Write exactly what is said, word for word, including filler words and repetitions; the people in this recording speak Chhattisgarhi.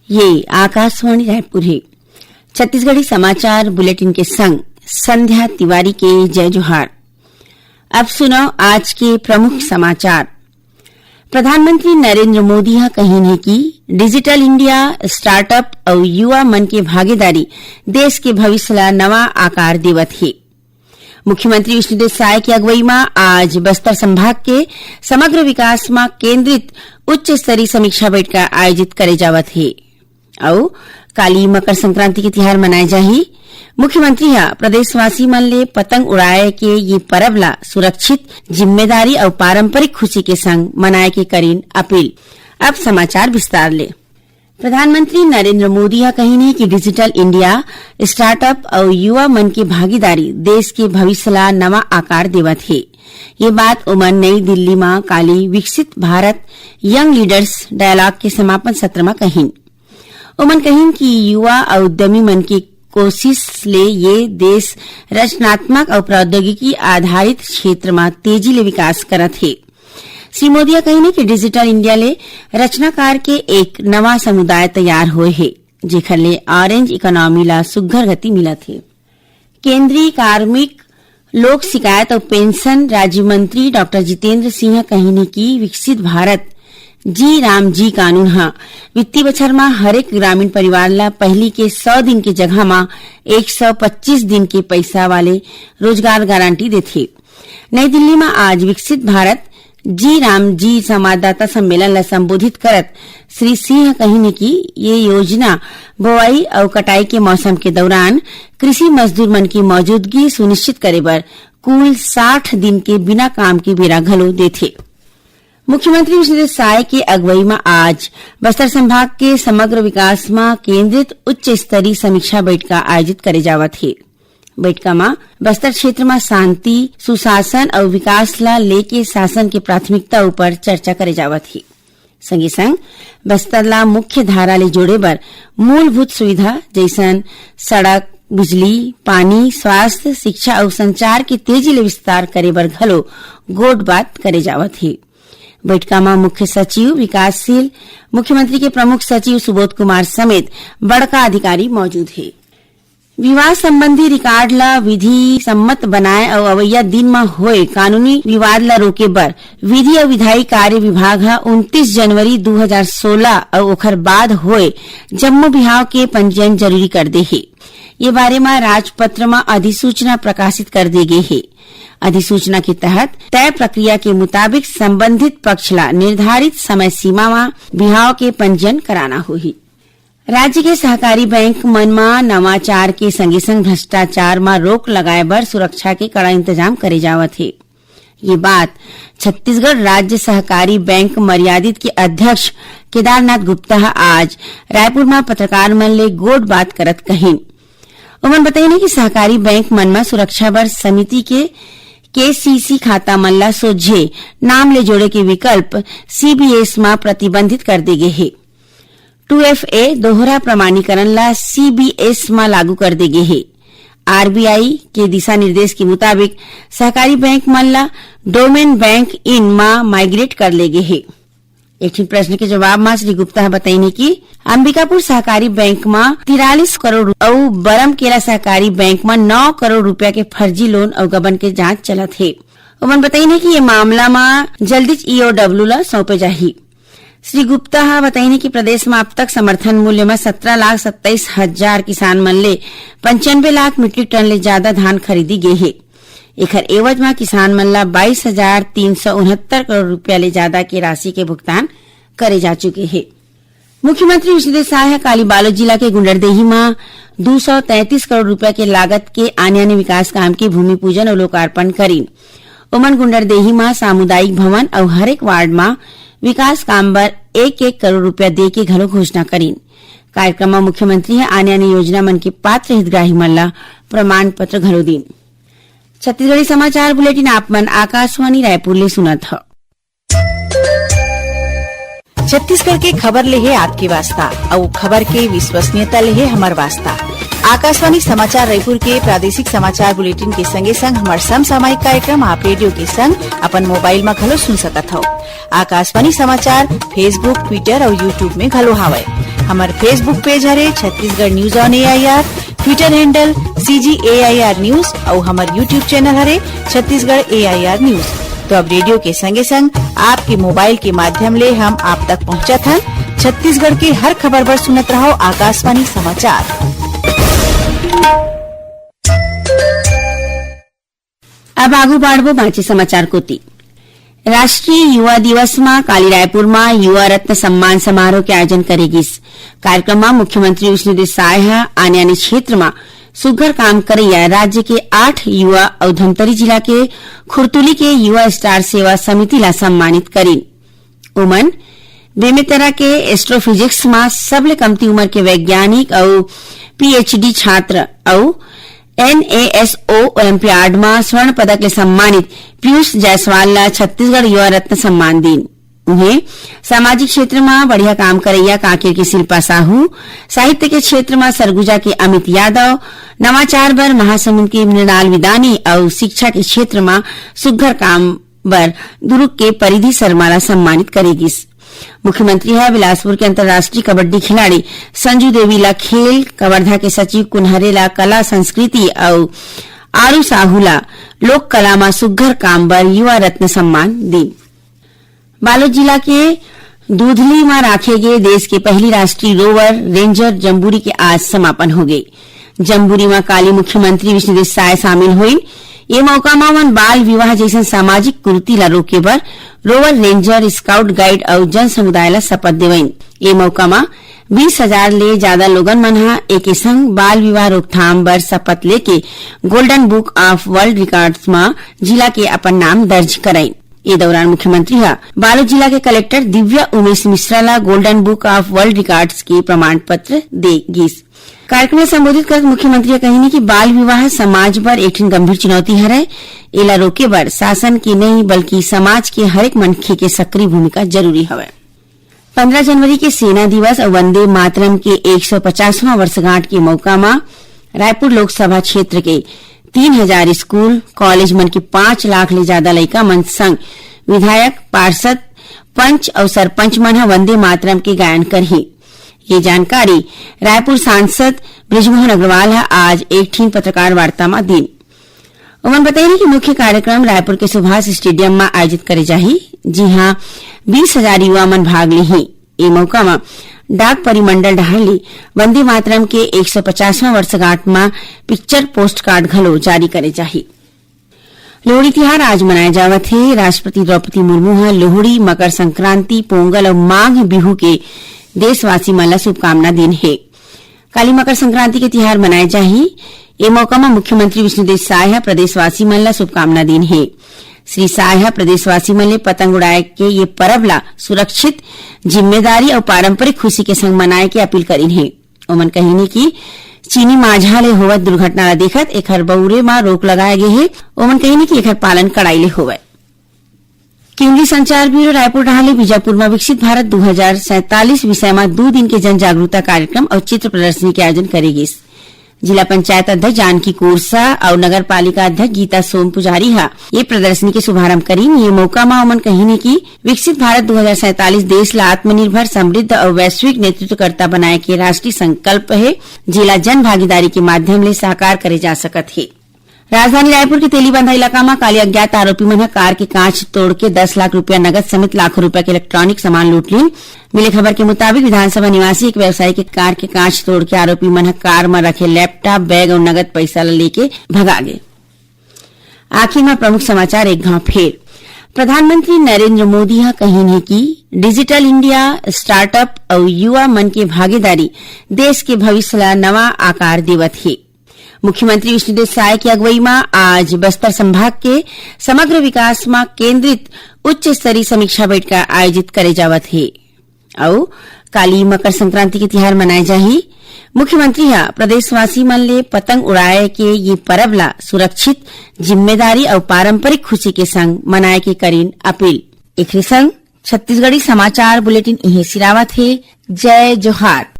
ये आकाशवाणी रायपुर हे। छत्तीसगढ़ी समाचार बुलेटिन के संग संध्या तिवारी के जय जोहार। अब सुनव आज के प्रमुख समाचार। प्रधानमंत्री नरेंद्र मोदी ह कहिन हे कि डिजिटल इंडिया, स्टार्टअप अउ युवा मन के भागीदारी देश के भविष्य ला नवा आकार देवत हे। मुख्यमंत्री विष्णुदेव साय के अगुवई म आज बस्तर संभाग के समग्र विकास म केंद्रित उच्च स्तरीय समीक्षा बैठका आयोजित करे जावत हे। अउ काली मकर संक्रांति के तिहार मनाए जाही। मुख्यमंत्री ह प्रदेशवासी मन ले पतंग उड़ाए के ये परब ला सुरक्षित, जिम्मेदारी अउ पारंपरिक खुशी के संग मनाए के करीन अपील। अब समाचार विस्तार ले। प्रधानमंत्री नरेंद्र मोदी ह कहिन हे कि डिजिटल इंडिया, स्टार्टअप अउ युवा मन के भागीदारी देश के भविष्य ला नवा आकार देवत हे। ये बात ओमन नई दिल्ली म काली विकसित भारत यंग लीडर्स डायलॉग के समापन सत्र म कहिन। ओमन कहिन कि युवा अउ उद्यमी मन के कोशिश ले ये देश रचनात्मक अउ प्रौद्योगिकी आधारित क्षेत्र म तेजी ले विकास करत हे। श्री मोदी ह कहिन कि डिजिटल इंडिया ले रचनाकार के एक नवा समुदाय तैयार होए हे, जेखर ले ऑरेंज इकोनॉमी ला सुग्घर गति मिलत हे। केंद्रीय कार्मिक, लोक शिकायत अउ पेंशन राज्य मंत्री डॉक्टर जितेंद्र सिंह ह कहिन कि विकसित भारत जी राम जी कानून ह वित्तीय बछर म हरेक ग्रामीण परिवार ला पहिली के सौ दिन के जगह म एक सौ पच्चीस दिन के पइसा वाले रोजगार गारंटी देथे। नई दिल्ली म आज विकसित भारत जी राम जी संवाददाता सम्मेलन ला संबोधित करत श्री सिंह कहिन कि ये योजना बोआई अउ कटाई के मौसम के दौरान कृषि मजदूर मन की मौजूदगी सुनिश्चित करे बर कुल साठ दिन के बिना काम के बेरा घलो देथे। मुख्यमंत्री विष्णुदेव साय के अगुवई म आज बस्तर संभाग के समग्र विकास म केंद्रित उच्च स्तरीय समीक्षा बैठका आयोजित करे जावत हे। बैठका म बस्तर क्षेत्र म शांति, सुशासन अउ विकास ला लेके शासन के प्राथमिकता ऊपर चर्चा करे जावत हे। संगे संग बस्तर ला मुख्य धारा ले जोड़े बर मूलभूत सुविधा जैसन सड़क, बिजली, पानी, स्वास्थ्य, शिक्षा अउ संचार के तेजी ले विस्तार करे बर घलो गोठ बात करे जावत हे। बैठका म मुख्य सचिव विकासशील, मुख्यमंत्री के प्रमुख सचिव सुबोध कुमार समेत बड़का अधिकारी मौजूद हे। विवाद संबंधी रिकॉर्ड ला विधि सम्मत बनाए अउ अवइया दिन म होए कानूनी विवाद ला रोके बर विधि अउ विधायी कार्य विभाग ह उनतीस जनवरी दू हजार सोलह अउ ओखर बाद होए जम्मो बिहाव के पंजीयन जरूरी कर दे हे। ये बारे म राजपत्र म अधिसूचना प्रकाशित कर दे गे हे। अधिसूचना के तहत तय प्रक्रिया के मुताबिक संबंधित पक्ष ला निर्धारित समय सीमा म बिहाव के पंजीयन कराना होही। राज्य के सहकारी बैंक मन म नवाचार के संगे संग भ्रष्टाचार म रोक लगाए बर सुरक्षा के कड़ा इंतजाम करे जावत हे। ये बात छत्तीसगढ़ राज्य सहकारी बैंक मर्यादित के अध्यक्ष केदारनाथ गुप्ता ह आज रायपुर म पत्रकार मन ले गोठ बात करत कहिन। ओमन बतईन कि सहकारी बैंक मन म सुरक्षा बर समिति के केसीसी खाता मन ला सोझे नाम ले जोड़े के विकल्प सीबीएस म प्रतिबंधित कर दे गे हे। टू एफ ए दोहरा प्रमाणीकरण ला सीबीएस म लागू कर दे गे हे। आरबीआई के दिशा निर्देश के मुताबिक सहकारी बैंक मन ला डोमेन बैंक इन म माइग्रेट कर ले गे हे। एक ठिन प्रश्न के जवाब म श्री गुप्ता ह बतईन कि अंबिकापुर सहकारी बैंक म तिरालीस करोड़ अउ बरमकेला सहकारी बैंक म नौ करोड़ रुपया के फर्जी लोन अउ गबन के जांच चलत हे। ओमन बतईन कि ये मामला म जल्दीच ईओडब्ल्यू ला सौंपे जाही। श्री गुप्ता ह बतईन कि प्रदेश म अब तक समर्थन मूल्य म सत्रह लाख सत्ताईस हजार किसान मन ले पंचानबे लाख मीट्रिक टन ले जादा धान खरीदी गे हे। एखर एवज म किसान मन ला बाईस हजार तीन सौ उनहत्तर करोड़ रुपया ले जादा के राशि के भुगतान करे जा चुके हे। मुख्यमंत्री विष्णुदेव साय ह काली बालोद जिला के गुंडरदेही म दू सौ तैंतीस करोड़ रुपया के लागत के आने-आने विकास काम के भूमि पूजन अउ लोकार्पण करीन। ओमन गुंडरदेही म सामुदायिक भवन अउ हरेक वार्ड म विकास काम बर एक एक करोड़ रुपया दे के घलो घोषणा करीन। कार्यक्रम म मुख्यमंत्री ह आने-आने योजना मन के पात्र हितग्राही मन ला प्रमाण पत्र घलो दीन। छत्तीसगढ़ी समाचार बुलेटिन आप मन आकाशवाणी रायपुर ले सुनत हव। छत्तीसगढ़ के खबर ले हे आपके वास्ता, अउ खबर के विश्वसनीयता ले हे हमर वास्ता। आकाशवाणी समाचार रायपुर के प्रादेशिक समाचार बुलेटिन के संगे संग हमर समसामयिक कार्यक्रम आप रेडियो के संग अपन मोबाइल म घलो सुन सकत हव। आकाशवाणी समाचार Facebook, Twitter अउ YouTube में घलो हावय। हमर Facebook page हरे Chhattisgarh news on A I R, Twitter handle C G A I R news अउ हमर YouTube channel हरे Chhattisgarh A I R news। तो अब रेडियो के संगे संग आपके मोबाइल के माध्यम ले हम आप तक पहुंचत हन। छत्तीसगढ़ के हर खबर बर सुनत रहो आकाशवाणी समाचार। अब आगू बाढ़बो बांचे समाचार कोति। राष्ट्रीय युवा दिवस म काली रायपुर म युवा रत्न सम्मान समारोह के आयोजन करे गिस। कार्यक्रम म मुख्यमंत्री विष्णुदेव साय ह आने-आने क्षेत्र म सुग्घर काम करइया राज्य के आठ युवा अउ धमतरी जिला के खुरतुली के युवा स्टार सेवा समिति ला सम्मानित करिन। ओमन बेमेतरा के एस्ट्रोफिजिक्स म सबले कमती उमर के वैज्ञानिक अउ PhD छात्र अउ NASO ओलंपियाड म स्वर्ण पदक ले सम्मानित पीयूष जायसवाल ला छत्तीसगढ़ युवा रत्न सम्मान दीन। उहें, सामाजिक क्षेत्र म बढ़िया काम करइया कांकेर के शिल्पा साहू, साहित्य के क्षेत्र म सरगुजा के अमित यादव, नवाचार बर महासमुंद के मृणाल विदानी अउ शिक्षा के क्षेत्र म सुग्घर काम बर दुर्ग के परिधि शर्मा ला सम्मानित करे गिस। मुख्यमंत्री ह बिलासपुर के अंतर्राष्ट्रीय कबड्डी खिलाड़ी संजू देवी ला खेल, कवर्धा के सचिव कुनहरे ला कला, संस्कृति अउ आरू साहू ला लोक कला म सुग्घर काम बर युवा रत्न सम्मान दीन। बालोद जिला के दूधली म राखे गे देश के पहिली राष्ट्रीय रोवर रेंजर जम्बूरी के आज समापन होगे। जम्बूरी म काली मुख्यमंत्री विष्णुदेव साय शामिल होइन। ये मौका म ओमन बाल विवाह जइसन सामाजिक कुरीति ला रोके बर रोवर रेंजर, स्काउट गाइड अउ जन समुदाय ला शपथ देवइन। ये मौका म बीस हजार ले जादा लोगन मन ह एके संग बाल विवाह रोकथाम बर शपथ लेके Golden Book of World Records म जिला के अपन नाम दर्ज करइन। ए दौरान मुख्यमंत्री ह बालोद जिला के कलेक्टर दिव्या उमेश मिश्रा ला Golden Book of World Records के प्रमाण पत्र दे गिस। कार्यक्रम ला संबोधित करत मुख्यमंत्री ह कहिन कि बाल विवाह समाज बर एक ठिन गंभीर चुनौती हरय। एला रोके बर शासन के नहीं, बल्कि समाज के हरेक मनखे के सक्रिय भूमिका जरूरी हवय। पंद्रह जनवरी के सेना दिवस अउ वंदे मातरम के एक सौ पचासवां वर्षगांठ के मौका म रायपुर लोकसभा क्षेत्र के तीन हजार स्कूल, कॉलेज मन के पांच लाख ले जादा लइका मन संग विधायक, पार्षद, पंच अउ सरपंच मन ह वंदे मातरम के गायन करही। ये जानकारी रायपुर सांसद बृजमोहन अग्रवाल ह आज एक ठिन पत्रकार वार्ता म दीन। ओमन बताइन कि मुख्य कार्यक्रम रायपुर के सुभाष स्टेडियम म आयोजित करे जाही, जिहां बीस हजार युवा मन भाग लेही। ए मौका म डाक परिमंडल डहार ले वंदे मातरम के एक सौ पचासवां वर्षगांठ म पिक्चर पोस्टकार्ड घलो जारी करे जाही। लोहड़ी तिहार आज मनाए जावत हे। राष्ट्रपति द्रौपदी मुर्मू ह लोहड़ी, मकर संक्रांति, पोंगल अउ माघ बिहू के देशवासी मन ला शुभकामना दीन हे। काली मकर संक्रांति के तिहार मनाए जाही। ए मौका म मुख्यमंत्री विष्णुदेव साय ह प्रदेशवासी मन ला शुभकामना दीन हे। श्री साय ह प्रदेशवासी मन ले पतंग उड़ाए के ये परब ला सुरक्षित, जिम्मेदारी अउ पारंपरिक खुशी के संग मनाए के अपील करीन हे। ओमन कहिन हे कि चीनी माझा ले होवत दुर्घटना ला देखत एखर बउरे म रोक लगाए गे हे। ओमन कहिन हे कि एखर पालन कड़ाई ले होवय। केंद्रीय संचार ब्यूरो रायपुर डहार ले बीजापुर म विकसित भारत दू हजार सैंतालीस विषय म दू दिन के जन जागरूकता कार्यक्रम अउ चित्र प्रदर्शनी के आयोजन करे गिस। जिला पंचायत अध्यक्ष जानकी कोरसा अउ नगर पालिका अध्यक्ष गीता सोम पुजारी ह ये प्रदर्शनी के शुभारंभ करीन। ये मौका म ओमन कहिन हे कि विकसित भारत दू हजार सैंतालीस देश ला आत्मनिर्भर, समृद्ध अउ वैश्विक नेतृत्वकर्ता बनाए के राष्ट्रीय संकल्प हे, जेला जन भागीदारी के माध्यम ले साकार करे जा सकत हे। राजधानी रायपुर के तेलीबांधा इलाका म काली अज्ञात आरोपी मन ह कार के कांच तोड़ के दस लाख रुपया नगद समेत लाखों रुपया के इलेक्ट्रॉनिक सामान लूट लीन। मिले खबर के मुताबिक, विधानसभा निवासी एक व्यवसायी के कार के कांच तोड़ के आरोपी मन ह कार म रखे लैपटॉप, बैग अउ नगद पइसा ल लेके भगा गे। आखिर म प्रमुख समाचार एक घाव फेर। प्रधानमंत्री नरेंद्र मोदी ह कहिन हे कि डिजिटल इंडिया, स्टार्टअप अउ युवा मन के भागीदारी देश के भविष्य ला नवा आकार देवत हे। मुख्यमंत्री विष्णुदेव साय के अगुवई म आज बस्तर संभाग के समग्र विकास म केंद्रित उच्च स्तरीय समीक्षा बैठका आयोजित करे जावत हे। अउ काली मकर संक्रांति के तिहार मनाए जाही। मुख्यमंत्री ह प्रदेशवासी मन ले पतंग उड़ाए के ये परब ला सुरक्षित, जिम्मेदारी अउ पारंपरिक खुशी के संग मनाए के करीन अपील। एखरे संग छत्तीसगढ़ी समाचार बुलेटिन इहें सिरावत हे। जय जोहार।